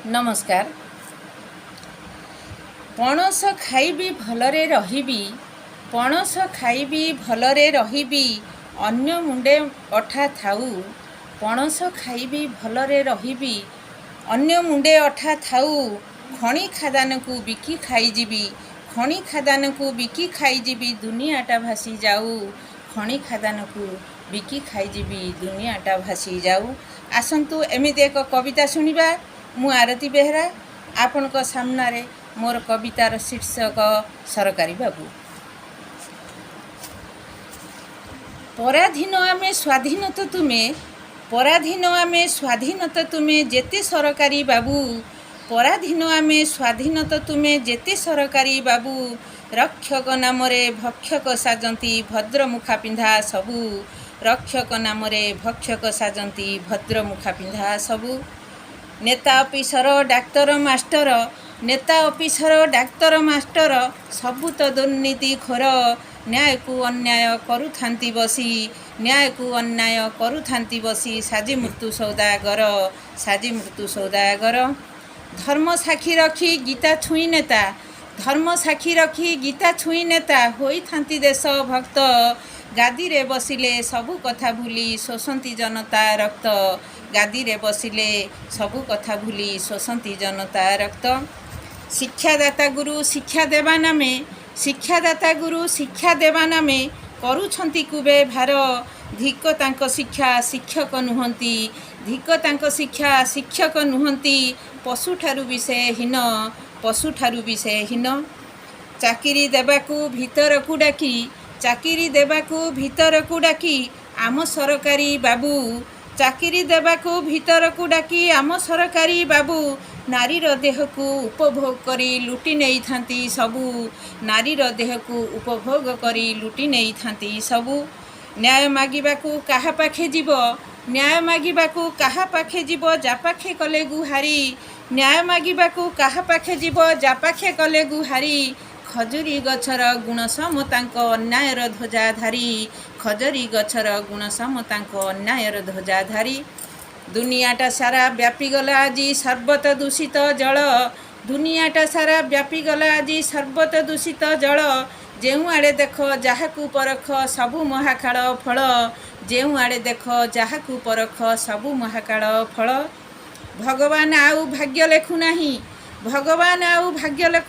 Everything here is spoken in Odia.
ନମସ୍କାର। ପଣସ ଖାଇବି ଭଲରେ ରହିବି, ପଣସ ଖାଇବି ଭଲରେ ରହିବି, ଅନ୍ୟ ମୁଣ୍ଡେ ଅଠା ଥାଉ। ପଣସ ଖାଇବି ଭଲରେ ରହିବି, ଅନ୍ୟ ମୁଣ୍ଡେ ଅଠା ଥାଉ। ଖଣି ଖାଦାନକୁ ବିକି ଖାଇଯିବି, ଖଣି ଖାଦାନକୁ ବିକି ଖାଇଯିବି, ଦୁନିଆଟା ଭାସି ଯାଉ। ଖଣି ଖାଦାନକୁ ବିକି ଖାଇଯିବି, ଦୁନିଆଟା ଭାସି ଯାଉ। ଆସନ୍ତୁ, ଏମିତି ଏକ କବିତା ଶୁଣିବା। ମୁଁ ଆରତୀ ବେହେରା, ଆପଣଙ୍କ ସାମ୍ନାରେ। ମୋର କବିତାର ଶୀର୍ଷକ ସରକାରୀ ବାବୁ। ପରାଧୀନ ଆମେ, ସ୍ୱାଧୀନ ତ ତୁମେ, ପରାଧୀନ ଆମେ, ସ୍ୱାଧୀନ ତ ତୁମେ, ଯେତେ ସରକାରୀ ବାବୁ। ପରାଧୀନ ଆମେ, ସ୍ୱାଧୀନ ତ ତୁମେ, ଯେତେ ସରକାରୀ ବାବୁ। ରକ୍ଷକ ନାମରେ ଭକ୍ଷକ ସାଜନ୍ତି ଭଦ୍ର ମୁଖା ପିନ୍ଧା ସବୁ। ରକ୍ଷକ ନାମରେ ଭକ୍ଷକ ସାଜନ୍ତି ଭଦ୍ର ମୁଖା ପିନ୍ଧା ସବୁ। ନେତା, ଅଫିସର, ଡାକ୍ତର, ମାଷ୍ଟର, ନେତା, ଅଫିସର, ଡାକ୍ତର, ମାଷ୍ଟର, ସବୁ ତ ଦୁର୍ନୀତି ଖୋର। ନ୍ୟାୟକୁ ଅନ୍ୟାୟ କରୁଥାନ୍ତି ବସି, ନ୍ୟାୟକୁ ଅନ୍ୟାୟ କରୁଥାନ୍ତି ବସି, ସାଜି ମୃତ୍ୟୁ ସୌଦାଗର, ସାଜି ମୃତ୍ୟୁ ସୌଦାଗର। ଧର୍ମ ସାକ୍ଷୀ ରଖି ଗୀତା ଛୁଇଁ ନେତା, ଧର୍ମ ସାକ୍ଷୀ ରଖି ଗୀତା ଛୁଇଁ ନେତା ହୋଇଥାନ୍ତି ଦେଶ ଭକ୍ତ। ଗାଦିରେ ବସିଲେ ସବୁ କଥା ଭୁଲି ଶୋଷନ୍ତି ଜନତା ରକ୍ତ। ଗାଦିରେ ବସିଲେ ସବୁ କଥା ଭୁଲି ଶୋଷନ୍ତି ଜନତା ରକ୍ତ। ଶିକ୍ଷାଦାତା ଗୁରୁ ଶିକ୍ଷା ଦେବା ନାମେ, ଶିକ୍ଷାଦାତା ଗୁରୁ ଶିକ୍ଷା ଦେବା ନାମେ କରୁଛନ୍ତି କୁବ୍ୟବହାର। ଧିକ ତାଙ୍କ ଶିକ୍ଷା, ଶିକ୍ଷକ ନୁହନ୍ତି। ଧିକ ତାଙ୍କ ଶିକ୍ଷା, ଶିକ୍ଷକ ନୁହନ୍ତି, ପଶୁଠାରୁ ବି ସେ ହୀନ, ପଶୁଠାରୁ ବି ସେ ହୀନ। ଚାକିରି ଦେବାକୁ ଭିତରକୁ ଡାକି, ଚାକିରି ଦେବାକୁ ଭିତରକୁ ଡାକି ଆମ ସରକାରୀ ବାବୁ, ଚାକିରି ଦେବାକୁ ଭିତରକୁ ଡାକି ଆମ ସରକାରୀ ବାବୁ, ନାରୀର ଦେହକୁ ଉପଭୋଗ କରି ଲୁଟି ନେଇଥାନ୍ତି ସବୁ। ନାରୀର ଦେହକୁ ଉପଭୋଗ କରି ଲୁଟି ନେଇଥାନ୍ତି ସବୁ। ନ୍ୟାୟ ମାଗିବାକୁ କାହା ପାଖେ ଯିବ, ନ୍ୟାୟ ମାଗିବାକୁ କାହା ପାଖେ ଯିବ, ଯା ପାଖେ କଲେ ଗୁହାରି। ନ୍ୟାୟ ମାଗିବାକୁ କାହା ପାଖେ ଯିବ, ଯା ପାଖେ କଲେ ଗୁହାରି। ଖଜୁରୀ ଗଛର ଗୁଣ ସମ ତାଙ୍କ ଅନ୍ୟାୟର ଧ୍ୱଜାଧାରୀ। ଖଜୁରୀ ଗଛର ଗୁଣ ସମ ତାଙ୍କ ଅନ୍ୟାୟର ଧ୍ୱଜାଧାରୀ। ଦୁନିଆଟା ସାରା ବ୍ୟାପିଗଲା ଆଜି ସର୍ବତ ଦୂଷିତ ଜଳ। ଦୁନିଆଟା ସାରା ବ୍ୟାପିଗଲା ଆଜି ସର୍ବତ ଦୂଷିତ ଜଳ। ଯେଉଁଆଡ଼େ ଦେଖ, ଯାହାକୁ ପରଖ, ସବୁ ମହାକାଳ ଫଳ। ଯେଉଁଆଡ଼େ ଦେଖ, ଯାହାକୁ ପରଖ, ସବୁ ମହାକାଳ ଫଳ। ଭଗବାନ ଆଉ ଭାଗ୍ୟ ଲେଖୁନାହିଁ, ଭଗବାନ ଆଉ ଭାଗ୍ୟ ଲେଖୁ